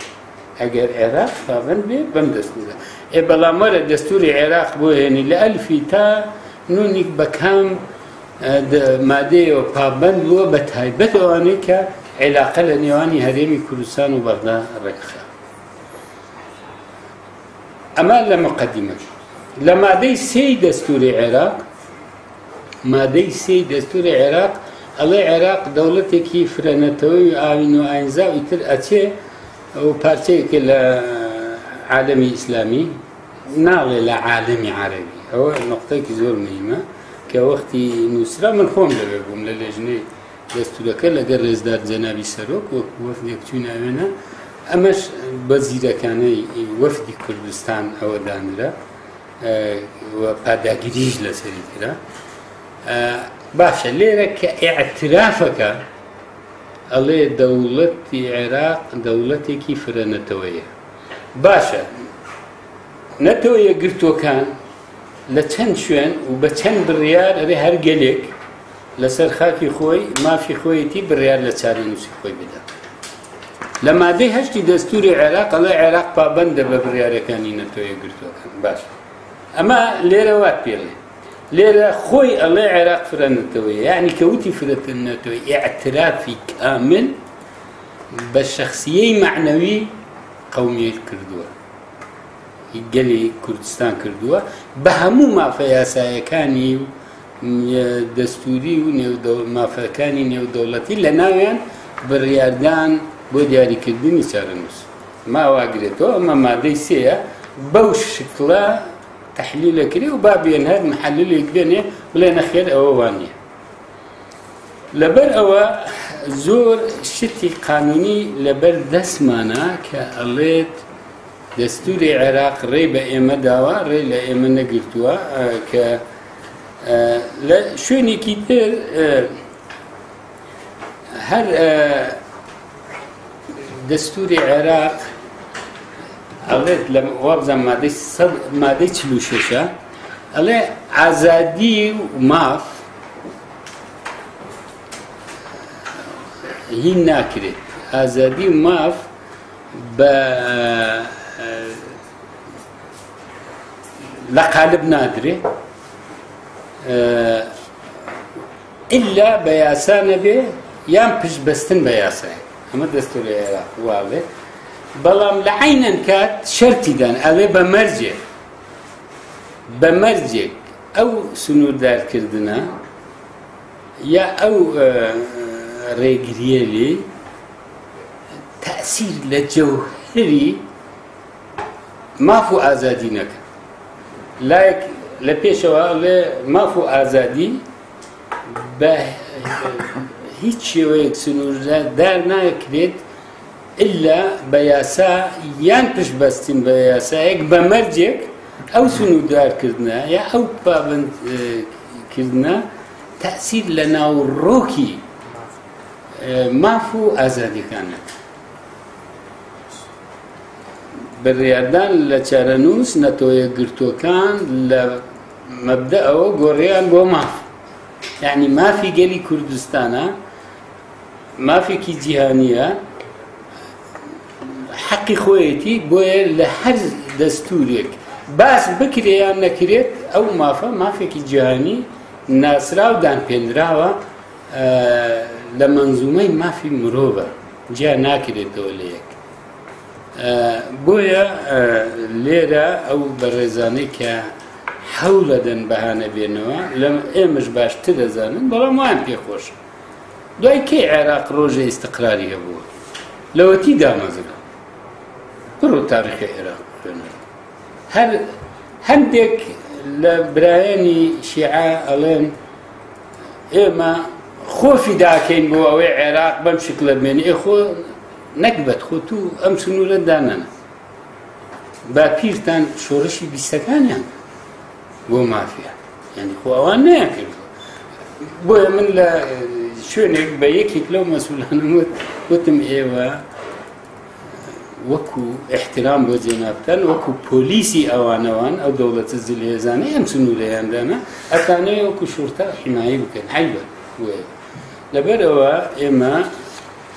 S1: ئەگەر عێراق پابەند بێ بەم دەستورە. ئێ بەڵام وەرە دەستوری عێراق بۆ هێنی لە ئەلفی تا نونی بە کام مادەیەوە پابەند بووە، بە تایبەت ئەوانەی کە عێلاقە لە نێوانی هەرێمی کوردستان و بەغدا ڕێکخرا. ئەمە لە مقدمە. لە مادەی سێی دەستوری عێراق، مادەی سێی دەستوری عێراق ئەڵێ عێراق دەوڵەتێکی فرەنەتەوەی و ئاوین و ئاینزا و ئیتر ئەچێ ئەو پارچەیەکە لە عالەمی ئیسلامی، ناڵێ لە عالەمی عەرەبی. ئەوە نقطەیەکی زۆر مهمە کە وەختی نووسرا من خۆم لەوێ بووم لە لێژنەی دەستورەکە لەگەڵ ڕێزدار جەنابی سەرۆک وەک وەفدێک چووینە ئەوێنە. ئەمەش بە زیرەکانەی وەفدی کوردستان ئەوە دانرا و پاداگیریش لەسەری کرا. باشە لێرە کە ئیعترافەکە ئەڵێ دەوڵەتی عێراق دەوڵەتێکی فرەنەتەوەیە. باشە نەتەوە یەکگرتووەکان لە چەند شوێن و بە چەند بڕیار ئەبێ هەر گەلێک لەسەر خاکی خۆی مافی خۆیەتی بڕیار لە چارەنووسی خۆی بدا. لە مادەی هەشتی دەستوری عێراق ئەڵێ عێراق پابەندە بە بڕیارەکانی نەتەوە یەکگرتووەکان. باش ئەمە لێرە وات پێڵێ، لێرە خۆی ئەڵێ عێراق فرە نەتەوەیە، یعنی کە وتی فرە نەتەوەی ئیعترافی کامل بە شخصیەی مەعنەوی قەومیەت کردووە. گەلی کوردستان کردووە بە هەموو مافە یاسایەکانی و دەستوری و مافەکانی نێودەوڵەتی لە ناویان بڕیاردان بۆ دیاریکردنی چارەنووس ماواگرێتەوە. ئەمە مادەی سێیە بەو شکڵە تحلیلە کرێ و با بێن هەر محللێک بێنێ بڵێ نەخێر ئەوە وان نییە. لەبەر ئەوە زۆر شتی قانونی لەبەر دەستمانە کە ئەڵێت دەستوری عێراق ڕێی بە ئێمە داوە، ڕێ لە ئێمە نەگرتووە کە لە شوێنێکی تر هەر دەستوری عێراق ئەڵێت لە وابزان مادەی 46 ئەڵێ ئازادی و ماف هین ناکرێت، ئازادی و ماف بە لە قالب نادرێ ئللا بە یاسا نەبێ یان پشت بەستن بە یاسای. ئەمە دەستوری عێراق واڵێ، بەڵام لە عینەن کات شەرتی دان ئەڵێ بە مەرجێک، بە مەرجێک ئەو سنووردارکردنە یا ئەو ڕێگریە لێ تەئسیر لە جەوهری ماف و ئازادی نەکە. لایەک لە پێشەوە ئەڵێ ماف و ئازادی بە هیچ شێوەیەک سنووردار ناکرێت ئللا بە یاسا یان پشت بەستن بە یاسایەک بە مەرجێک ئەو سنووردارکردنە یا ئەو پابەندکردنە تەئسیر لە ناوڕۆکی ماف و ئازادیەکان نەکات. بڕیاردان لە چارەنووس نەتەوە یەکگرتووەکان لە مەبدەئەوە گۆڕیان بۆ ماف، یعنی مافی گەلی کوردستانە، مافێکی جیهانیە، حەقی خۆیەتی، بۆیە لە هەر دەستورێک باس بکرێ یان نەکرێت ئەو مافە مافێکی جیهانی ناسراو دانپێنراوە لە منزومەی مافی مرۆڤە، جیا ناکرێتەوە لە یەک. بۆیە لێرە ئەو بەڕێزانەی کە هەوڵەدەن بەهانە بێنەوە لەم ئێمەش باشتر دەزانن، بەڵام وان پێخۆشە. دوای کەی عێراق ڕۆژە ئیستقراری هەبووە؟ لەوەتی دامەزرا. بڕۆ تاریخی عێراق بخوێنەوە. هەر هەندێک لە برایانی شیعە ئەڵێن ئێمە خۆفی داکەین بۆ ئەوەی عێراق بەم شکلە بمێنێ. ئێ خۆ نەکبەت، خۆ تو ئەم سنوورە دانەنە. باپیرتان شۆڕشی بیستەکانیان بۆ مافیا، یعنی خۆ ئەوان نەیان کردووە. بۆیە من لە شوێنێک بە یەکێک لەو مەسئولانم وت، وتم ئێوە وەکو احترام بۆ جێنابتان وەکو پۆلیسی ئەوانەوان ئەو دەوڵەتە زلهێزانەی ئەم سنوورەیان دانا ئەتانەوێ وەکو شورتە حمایە بکەن. عەیبە بۆیە. لەبەرئەوە ئێمە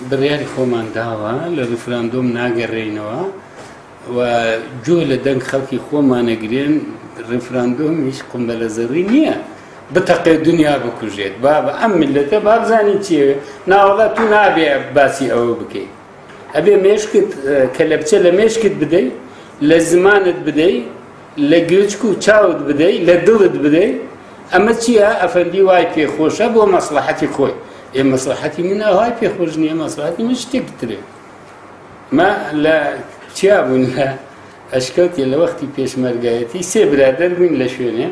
S1: بڕیاری خۆمان داوە لە ڕیفراندۆم ناگەڕێینەوە و گوێ لە دەنگ خەڵکی خۆمانەگرێن. ڕیفراندۆمیش قومبەلە زەڕی نییە بتەقێ دنیا بکوژێت. بابە ئەم میللەتە بابزانی چییە، ناوەڵا تو نابێ باسی ئەوە بکەیت. ئەبێ مێشکت کەلەپچە لە مێشکت بدەی، لە زمانت بدەی، لە گوێچک و چاوت بدەی، لە دڵت بدەی. ئەمە چییە؟ ئەفەندی وای پێخۆشە بۆ مەسڵەحەتی خۆی. ئێ مەسڵەحەتی من ئەوهای پێخۆش نییە، مەسڵەحەتی من شتێک ترێ. ما لە چیا بوون لە ئەشکەوتێ لە وەختی پێشمەرگایەتی سێ برادەر بووین لە شوێنێ،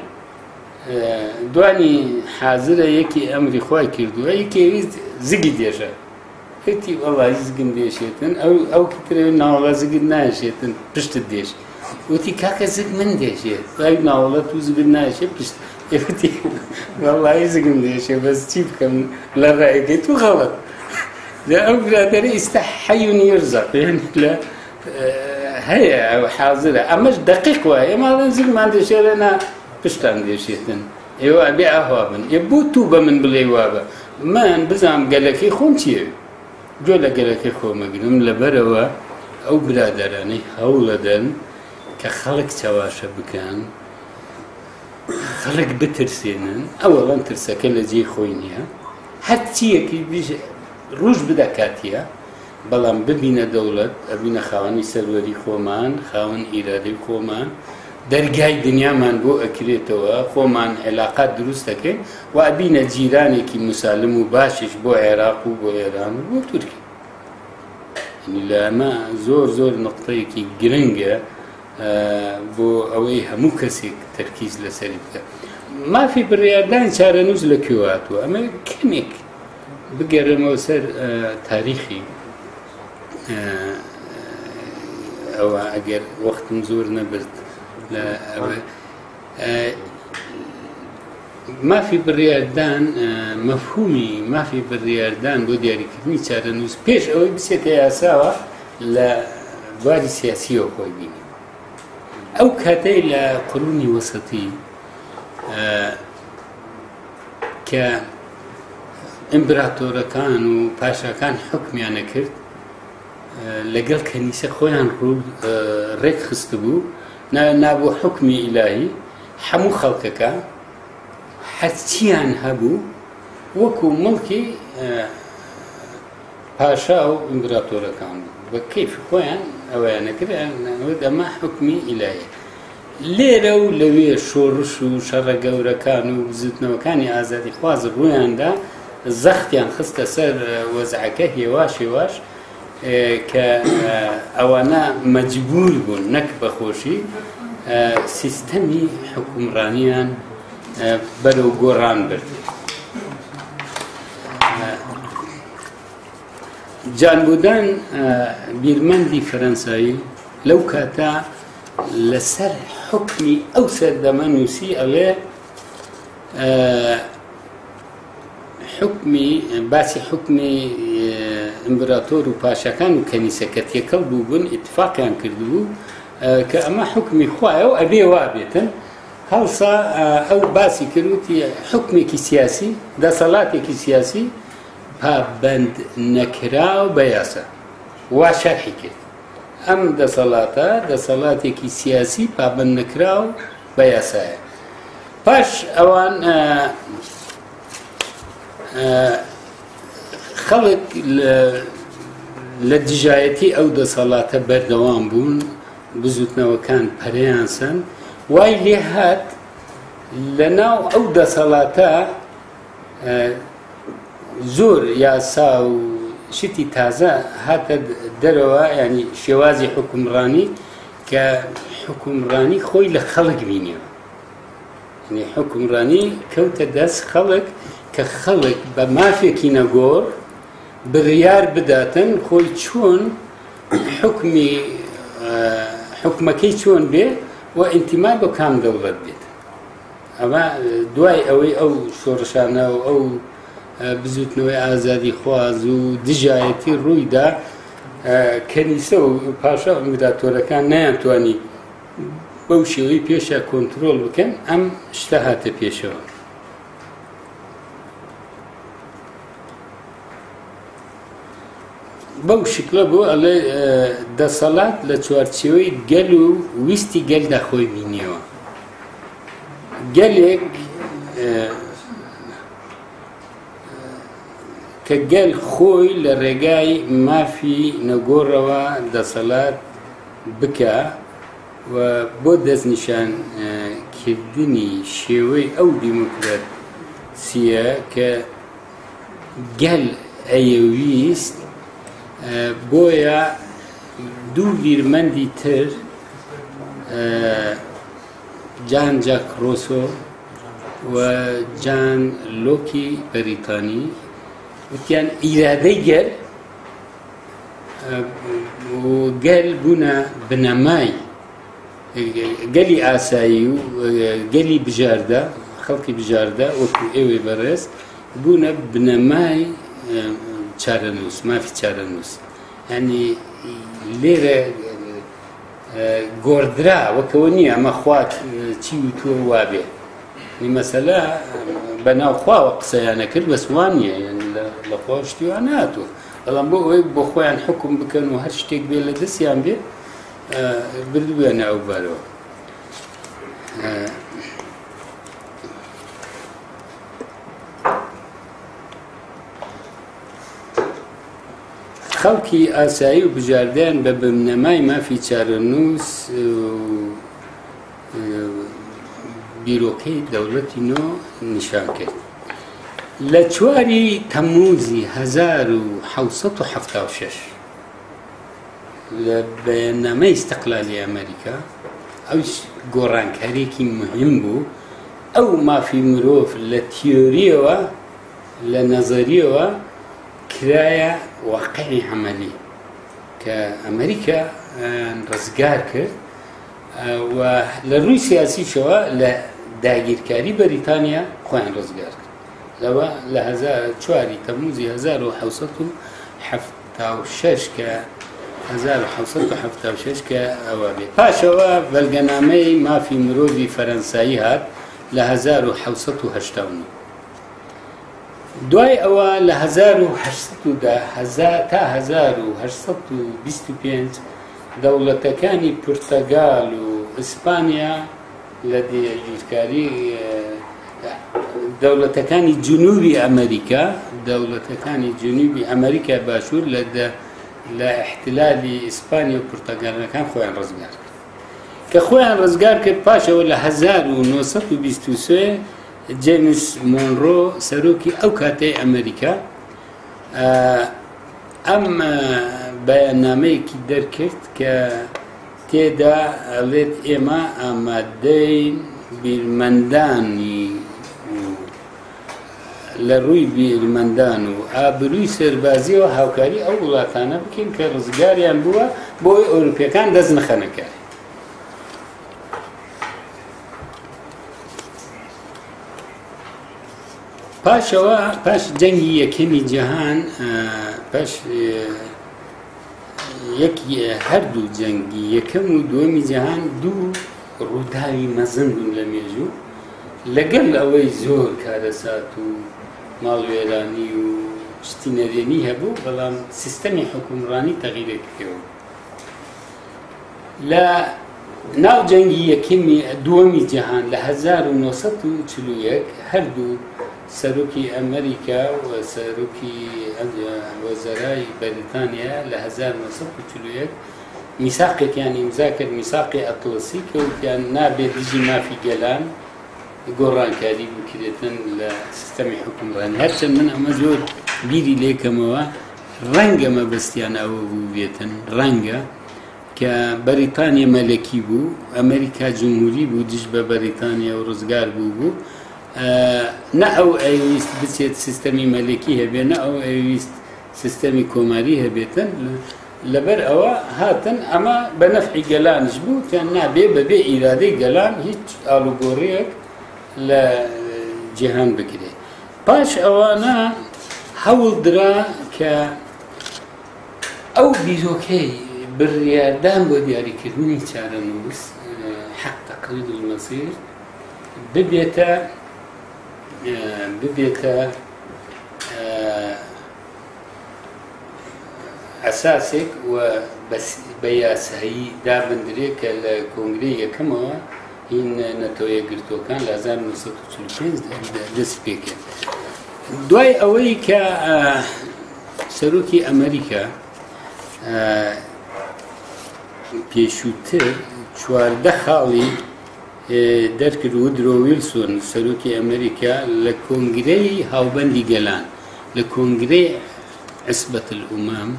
S1: دوانی حازرە، یەکی ئەمری خوای کردووە، یەکی زگی دێژە. وتی وەڵی زگم دێشێتن، ئەو کترێ ناوەڵا زگت ناشێتن، پشتت دێش. وتی کاکە زگ من دێشێت، ئەی ناوەڵە تو زگت ناشێ پشت. وتی وەڵی زگم دێشێ، بەس چی بکەم لە ڕێگەی تو غەڵەت. ئەو برادەرە ئێستا حەیون یرزەق، یعنی لە هەیە ئەو حازرە. ئەمەش دقیق وایە، ئێمە ئەڵێن زگمان دێشێرە نا پشتان دێشێتن، ئێوە ئەبێ ئاوا بن. ئێ بۆ تو بە من بڵێ وابە؟ من بزانم گەلەکەی خۆم چییە، گوێ لە گەلەکەی خۆمەگرم. لەبەرەوە ئەو برادەرانەی هەوڵەدەن کە خەڵک چەواشە بکەن، خەڵک بترسێنن، ئەوەڵەن ترسەکە لە جێی خۆی نییە. هەرچیەکی ڕوژ بدە کاتیە. بەڵام ببینە دەوڵەت ئەبینە خاوەنی سەروەری خۆمان، خاوەن ئیرادەی خۆمان، دەرگای دنیامان بۆ ئەکرێتەوە، خۆمان عیلاقات دروست دەکەین و ئەبینە جیرانێکی موسالم و باشیش بۆ عێراق و بۆ ئێران و بۆ تورکیا. یعنی لە ئەمە زۆر زۆر نقطەیەکی گرنگە بۆ ئەوەی هەموو کەسێک تەرکیز لەسەری بکە. مافی بڕیاردانی چارەنووس لە کوێ هاتووە؟ ئەمە کەمێک بگەرێمەوە سەر تاریخی ئەوە ئەگەر وەختم زۆر نەبرد لە ئەوە مافی بڕیاردان مەفهومی مافی بڕیاردان بۆ دیاریکردنی چارەنووس پێش ئەوەی بچێتە یاساوە لە بواری سیاسیەوە خۆی بینی ئەو کاتەی لە قرونی وەسەتی کە ئیمبراتۆرەکان و پاشاکان حوکمیان ئەکرد لەگەڵ کەنیسە خۆیان ڕوو ڕێک خستبوو ناویان نابوو حوکمی ئیلاهی هەموو خەڵکەکە هەرچیان هەبوو وەکو مڵکی پاشا و ئیمبراتۆرەکان بوو بە کەیفی خۆیان ئەوەیان نەکرد ئەمە حوکمی ئیلاهی لێرە و لەوێ شۆڕش و شەڕە گەورەکان و بزووتنەوەکانی ئازادیخواز ڕوویاندا، زەختیان خستە سەر وەزعەکە هێواش هێواش کە ئەوانە مەجبوور بوون نەک بە خۆشی سیستەمی حوکمڕانیان بەرەو گۆڕان برد. جان بودان بیرمەندی فەرەنسایی لەو کاتە لەسەر حوکمی ئەو سەردەمە نووسی ئەڵێ حکمی باسی حکمی ئیمبراتۆر و پاشاکان و کەنیسەکە تێکەڵ بووبوون ئیتفاقیان کردبوو کە ئەمە حکمی خوایە و ئەبێ وا بێتن هەڵسا ئەو باسی کردوتی حکمێکی سیاسی دەسەڵاتێکی سیاسی پابەند نەکراو بە یاسا وا شەرحی کرد ئەم دەسەڵاتە دەسەڵاتێکی سیاسی پابەند نەکراو بە یاسایە. پاش ئەوان خەڵک لە دژایەتی ئەو دەسەڵاتە بەردەوام بوون، بزوتنەوەکان پەرەیان سەند، وای لێ هات لە ناو ئەو دەسەڵاتە زۆر یاسا و شتی تازە هاتە دەرەوە ینی شێوازی حکومڕانی کە حکومڕانی خۆی لە خەڵک بینیەوە ینی حکومڕانی کەوتە دەست خەڵک کە خەڵک بە مافێکی نەگۆڕ بڕیار بداتن خۆی چۆن حکمی حکومەکەی چۆن بێ و ئینتیما بۆ کام دەوڵەت بێت ئەمە دوای ئەوەی ئەو شۆڕشانە و ئەو بزوتنەوەی ئازادی خواز و دژایەتی ڕوویدا کەنیسە و پاشا و ئیمبراتۆرەکان نەیانتوانی بەو شێوەی پێشە کۆنتترۆل بکەن ئەم شتە هاتە پێشەوە. بەو شکلە بوو ئەڵێ دەسەڵات لە چوارچێوەی گەل و ویستی گەلدا خۆی بینیەوە گەلێک کە گەل خۆی لە ڕێگای مافی نەگۆڕەوە دەسەڵات بکە و بۆ دەستنیشان کردنی شێوەی ئەو دیموکراسیە کە گەل ئەیەویست بۆیە دوو بیرمەندی تر جان جاک ڕۆسۆ و جان لۆکی بەریتانی وتیان ئیرادەی گەل گەل بوونە بنەمای گەلی ئاسایی و گەلی بژاردە خەڵکی بژاردە وەکو ئێوەی بەڕێز بوونە بنەمای چارەنووس مافی چارەنووس ینی لێرە گۆڕدرا وەکەوە نییە ئەمە خوا چی وتووە وابێ مەسەلە بەناو خواوە قسەیانە کرد بەس وان نییە لە خوا شتی وان نهاتووە بەڵام بۆ ئەوەی بۆ خۆیان حکوم بکەن و هەر شتێک بێ لە دەستیان بێ بردبوویانە ئەو بارەوە. خەڵکی ئاسایی و بژاردەیان بە بنەمای مافی چارەنووس بیرۆکەی دەوڵەتی نۆ نیشان کرد. لە چواری تەمموزی 1776 لە بەیاننامەی ئیستقلالی ئەمریکا ئەویش گۆڕانکاریەکی مهم بوو، ئەو مافی مرۆڤ لە تیۆریەوە لە نەزەریەوە کرایە واقعی عەمەلی کە ئەمریکا ڕزگار کرد و لە ڕووی سیاسیشەوە لە داگیرکاری بەریتانیا خۆیان ڕزگار کرد. لەوە لە چواری تەموزی 1776 کە 1776 کە ئەوە بێ. پاشەوە بەلگەنامەی مافی مرۆڤی فەرەنسایی هات لە 1789. دوای ئەوە لە 1810 تا 1825 دەوڵەتەکانی پرتەگال و ئیسپانیا لە داگیرکاری دەوڵەتەکانی جنوبی ئەمریکا، دەوڵەتەکانی جنوبی ئەمریکا باشوور لە احتلالی ئیسپانیا و پرتەگالەکان خۆیان ڕزگار کرد. کە خۆیان ڕزگار کرد پاشەوە لە 1923 جەیمس مۆنرۆ سەرۆکی ئەو کاتەی ئەمریکا ئەم بەیاننامەیەکی دەرکرد کە تێدا ئەڵێت ئێمە ئامادەین بیرمەندانی لە ڕووی بیرمەندان و ئابرووی سەربازیەوە هاوکاری ئەو وڵاتانە بکەین کە ڕزگاریان بووە بۆ ئەوەی ئەوروپیەکان دەست نەخەنە کار. پاشەوە پاش جەنگی یەکەمی جیهان، پاش یەک هەردوو جەنگی یەکەم و دووەمی جیهان دوو ڕووداوی مەزن بوون لە مێژوو، لەگەڵ ئەوەی زۆر کارەسات و ماڵوێرانی و شتی نەرێنی هەبوو، بەڵام سیستەمی حکومڕانی تەغیرێک پێوە لە ناو جەنگی یەکەمی دووەمی جیهان لە 1941 هەردوو سەرۆکی ئەمریکا و سەرۆکی وەزەرای بەریتانیا لە 1941 میساقێکیان ئیمزا کرد، میساقی ئەتڵسی، کە وتیان نابێت دژی مافی گەلان گۆڕانکاری بکرێتن لە سیستەمی حکومڕانی. هەرچەند من ئەمە زۆر بیری لێکەمەوە، ڕەنگە مەبەستیان ئەوە بوو بێتن، ڕەنگە کە بەریتانیا مەلەکی بوو، ئەمریکا جمهوری بوو دژ بە بەریتانیا و ڕزگار بوو بوو، نە ئەو ئەویست بچێت سیستەمی مەلەکی هەبێ، نە ئەو ئەویست سیستەمی کۆماری هەبێتن. لەبەر ئەوە هاتن ئەمە بە نەفعی گەلانش بوو کە نابێ بەبێ ئیرادەی گەلان هیچ ئاڵوگۆڕیەک لە جیهان بکرێت. پاش ئەوانە هەوڵ درا کە ئەو بیرۆکەی بڕیاردان بۆ دیاریکردنی چارەنووس حەق تەقریر المەسیر ببێتە ببێتە ئەساسێک و بە یاسایی دابندرێ کە لە کۆنگرەی یەکەمەوە هین نەتەوە یەکگرتووەکان لە 1945 دەست پێکرد. دوای ئەوەی کە سەرۆکی ئەمریکا پێشووتر 14 خاڵی دەرکرد ودرۆ ویلسۆن سەرۆکی ئەمریکا لە کۆنگرەی هاوبەندی گەلان لە کۆنگرەی عیسبەت الئومەم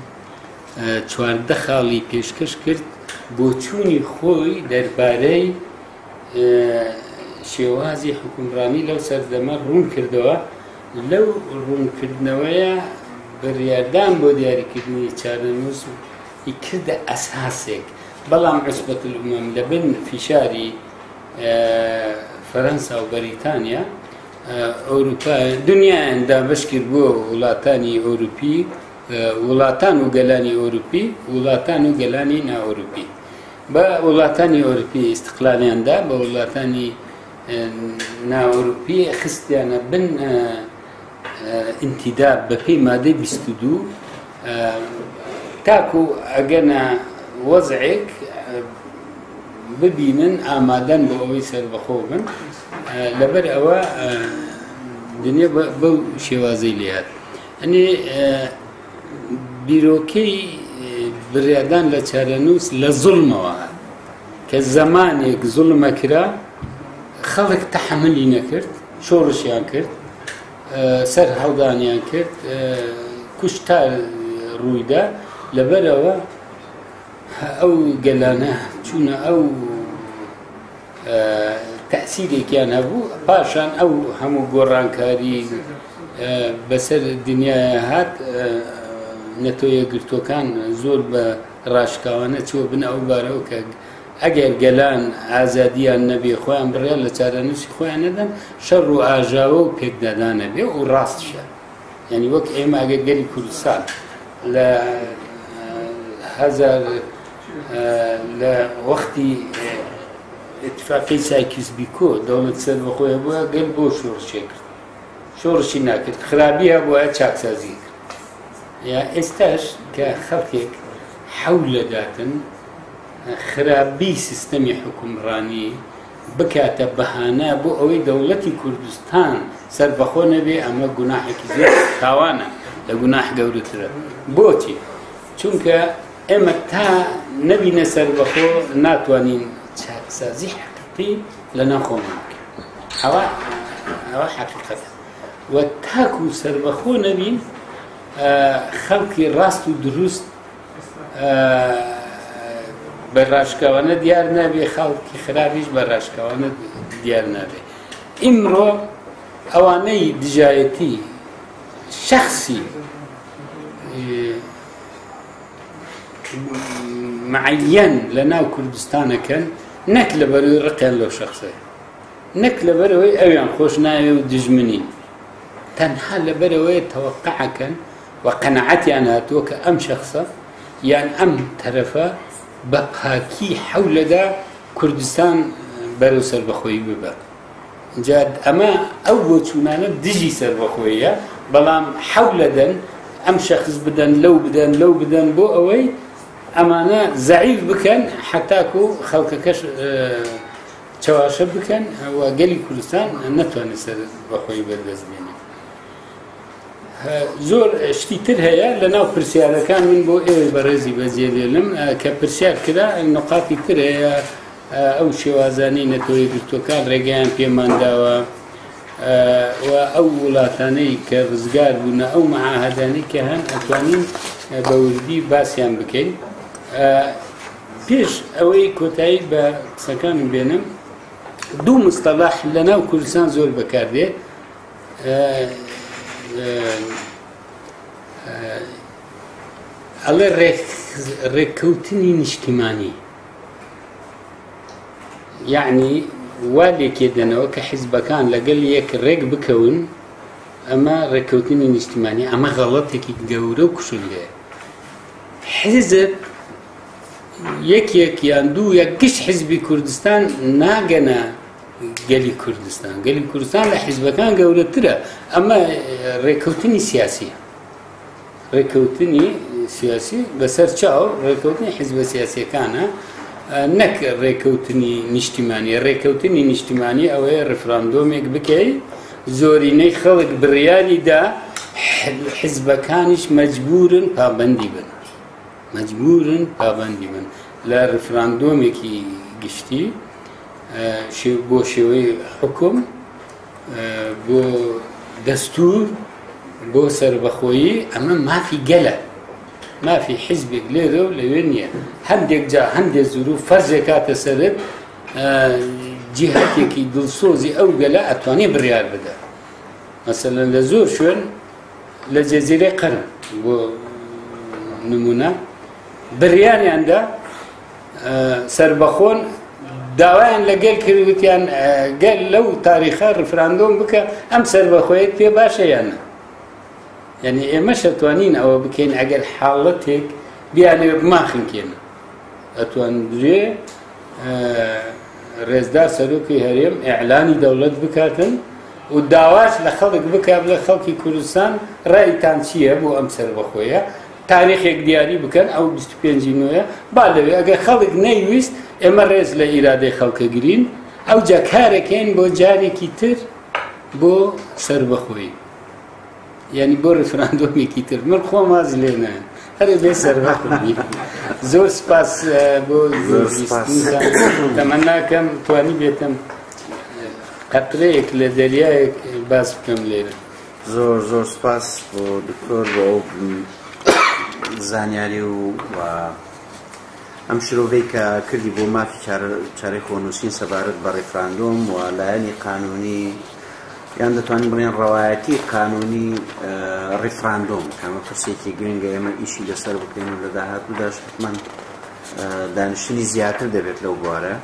S1: 14 خاڵی پێشکەش کرد بۆچوونی خۆی دەربارەی شێوازی حکومڕانی لەو سەردەمە ڕوون کردەوە. لەو ڕوونکردنەوەیە بڕیاردان بۆ دیاریکردنی چارەنووس کردە ئەساسێک، بەڵام عیسبەت الئومەم لەبن فیشاری فەرەنسا و بەریتانیا ئەوروپا دنیایان دابەش کرد بۆ وڵاتانی ئەوروپی، وڵاتان و گەلانی ئەوروپی، وڵاتان و گەلانی نائەوروپی. بە وڵاتانی ئەوروپی ئیستقلالیان دا، بە وڵاتانی نائەوروپی خستیانە بن ئینتیداب بەپێی مادەی 22 تاکو ئەگەنە وەزعێک ببینن ئامادەن بۆ ئەوەی سەربەخۆ بن. لەبەر ئەوە دنیا بەو شێوازەی لێهات. ئەنێ بیرۆکەی بڕیاردان لە چارەنووس لە زوڵمەوە هات کە زەمانێک زوڵمە کرا خەڵک تەحەملی نەکرد شۆڕشیان کرد سەر هەڵدانیان کرد کوشتار ڕوویدا لەبەرەوە ئەو گەلانە چوونە ئەو تەئسیرێکیان هەبوو پاشان ئەو هەموو گۆڕانکاری بەسەر دنیاە هات نەتەوە یەکگرتووەکان زۆر بە ڕاشکاوانە چوە بن ئەو بارەوە کە ئەگەر گەلان ئازادیان نەبێ خۆیان بڕیار لە چارەنووسی خۆیان نەدەن شەڕ و ئاژاوە و پێکدادانە بێ و ڕاستشە یعنی وەک ئێمە ئەگەر گەلی کوردستان لە هەزار لە وەختی اتفاقی سایکس بیکۆ دەوڵەت سەربەخۆی هەبووە گەل بۆ شۆڕشێ کرد شۆڕشی ناکرد خرابی هەبووە چاکسازی کرد یا ئێستاش کە خەڵکێک حەولەداتن خرابی سیستەمی حکومڕانی بکاتە بەهانە بۆ ئەوەی دەوڵەتی کوردستان سەربەخۆ نەبێ ئەمە گوناحێکی زۆر تاوانە لە گوناح گەورەترە بۆچی چونکە ئێمە تا نەبینە سەربەخۆ ناتوانین چاکسازی حەقیقی لە ناو خۆمان بکەین ئەوە ئەوە حەقیقەتە و تاکو سەربەخۆ نەبین خەڵکی ڕاست و دروست بە ڕاشکاوانە دیار نابێ خەڵکی خراپیش بە ڕاشکاوانە دیار نابێ ئیمڕۆ ئەوانەی دژایەتی شخصی معەن لە ناو کوردستانەکەن نەک لە بەروی ڕقیان لەو شخصەیە نەک لەبەرەوەی ئەویان خۆش ناوێ و دژمنین تەنها لەبەرەوەی تەوەقعەکەن و قەناعەتیان هاتووە کە ئەم شخصە یان ئەم تەرەفە بە پاکی حەولەدا کوردستان بەرەو سەربەخۆیی ببات جا ئەمە ئەو بۆچوونانە دژی سەربەخۆیە بەڵام حەولەدەن ئەم شخص بدەن لەو بدەن لەو بدەن بۆ ئەوەی ئەمانە زەعیف بکەن حتاکو خەڵکەکەش چەواشە بکەن و گەلی کوردستان نەتوانێت سەر بەخۆی بەردەست بێنێت. زۆر شتی تر هەیە لە ناو پرسیارەکان من بۆ ئێوەی بەڕێزی بەجێ دێلم کە پرسیار کرا نقاتی تر هەیە ئەو شێوازانەی نەتەوە یەکگرتووەکان ڕێگەیان پێمان داوە و ئەو وڵاتانەی کە ڕزگار بوونە ئەو معاهدانەی کە هەن ئەتوانین بە وردی باسیان بکەین پێش ئەوەی کۆتایی بە قسەکانم بێنم دوو مستەلاح لە ناو کوردستان زۆر بەکاردێ ئەڵێ ڕێککەوتنی نیشتیمانی یعنی وا لێکێدەنەوە کە حیزبەکان لەگەڵ یەک ڕێک بکەون ئەمە ڕێککەوتنی نیشتیمانی ئەمە غەڵەتێکی گەورە و کوشندەیە حیزب یەکێک یان دوو یە گشت حیزبی کوردستان ناگەنە گەلی کوردستان گەلی کوردستان لە حیزبەکان گەورەترە ئەمە ڕێککەوتنی سیاسیە ڕێککەوتنی سیاسی بەسەر چاو ڕێککەوتنی حیزبە سیاسیەکانە نەک ڕێککەوتنی نیشتیمانی ڕێککەوتنی نیشتیمانی ئەوەیە ڕفراندۆمێک بکەی زۆرینەی خەڵک بڕیاری دا حیزبەکانیش مەجبورن پابەندی بن مەجبورن پابەندی بن لە ڕفراندۆمێکی گشتی بۆ شێوەی حکوم بۆ دەستور بۆ سەربەخۆیی ئەمە مافی گەلە مافی حیزبێک لێرە و لەوێ نییە هەندێک جا هەندێک زروف فەرزێک کاتە سەرت جیهاتێکی دڵسۆزی ئەو گەلە ئەتوانێ بڕیار بدە مەسەلەن لە زۆر شوێن لە جێزیرەی قەرم بۆ نمونە بڕیاریاندا سەربەخۆن داوایان لە گەل کرد وتیان گەل لەو تاریخە ڕفراندۆم بکە ئەم سەربەخۆیت پێ باشە یان نا یعنی ئێمەش ئەتوانین ئەوە بکەین ئەگەر حاڵەتێک بیانەوێ بماخنکێن ئەتواندرێ ڕێزدار سەرۆکی هەرێم ئیعلانی دەوڵەت بکاتن و داواش لە خەڵک بکات لە خەڵکی کوردستان ڕایتان چییە بۆ ئەم سەربەخۆیە تاریخێک دیاری بکەن ئەو 25 نوێ با لەوێ ئەگەر خەڵک نەیویست ئێمە ڕێز لە ئیرادەی خەڵکە گرین ئەو جا کارێکین بۆ جارێکی تر بۆ سەربەخۆیی یعنی بۆ ڕفراندۆمێکی تر من خۆم واز لێ نایەم. هەرێ بێ سەربەخت بی. زۆر سپاس بۆ
S2: زۆر سپاس.
S1: تەمەناکەم توانی بێتم قەترەیەک لە دەریایەک باس بکەم لێرە.
S2: زۆر زۆر سپاس بۆ دکتۆر بۆ ئەو زانیاری و ئەم شرۆڤەی کە کردی بۆ مافی چارەی خۆنووسین سەبارەت بە ڕیفراندۆم و لایەنی قانونی یان دەتوانین بڵێن ڕەوایەتی قانونی ڕیفراندۆم کە ئەمە پرسێکی گرنگە ئێمە ئیشی لەسەر بکەین و لە داهاتووداش حتمما دانیشتنی زیاتر دەبێت لەو بوارە.